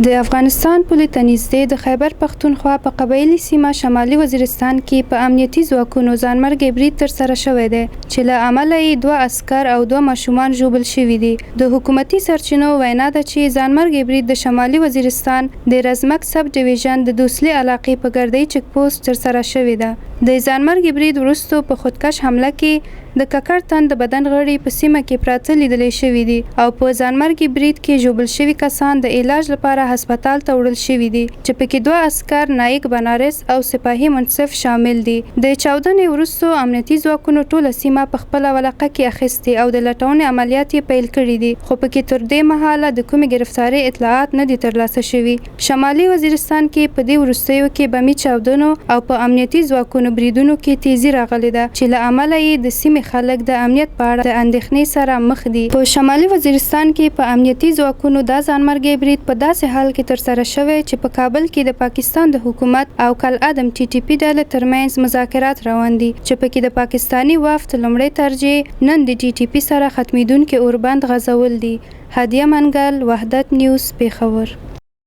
د افغانستان پولې ته نږدې د خیبر پښتونخوا په قبایلي سیمه شمالي وزیرستان کې په امنیتي ځواکونو ځانمرګی برید ترسره شوی دی چې له امله یې دوه عسکر او دوه ماشومان ژوبل شوي دي. د حکومتي سرچینو وینا ده چې ځانمرګی برید د شمالي وزیرستان د رزمک سب ډویژن د دوسلې علاقې په ګردۍ چیک پوسټ ترسره شوې ده. د ځانمرګي برید وروسته په خودکش حمله کې د ککړ تن د بدن غړي په سیمه کې پراته لیدلی شوي دي او په ځانمرګي برید کې ژوبل شوي کسان د علاج لپاره هسپتال ته وړل شوي دي چې پکې دوه عسکر نایک بنارس او سپاهي منصف شامل دي. د چاودنې وروسته امنیتي ځواکونو ټوله سیمه په خپله ولقه کې اخیستې او د لټونې عملیات یې پیل کړي دي خو پکې تر دې مهاله د کومې ګرفتارۍ اطلاعات نه دي ترلاسه شوي. شمالي وزیرستان کې په دې وروستیو کې بمي چاودنو او په امنیتي ځواکونو بریدونو کې تیزي راغلې ده چې له امله یې د سیمې خلک د امنیت په اړه د اندېښنې سره مخ دي. په شمالي وزیرستان کې په امنیتي ځواکونو دا ځانمرګی برید په داسې حال کې ترسره شوی چې په کابل کې د پاکستان د حکومت او کالعدم ټي ټي پي ډلې ترمنځ مذاکرات روان دي چې پکې د پاکستاني وفد لومړۍ ترجیح نن د ټي ټي پي سره ختمېدونکي اوربند غځول دي. هدیه منګل، وحدت نیوز، پېښور.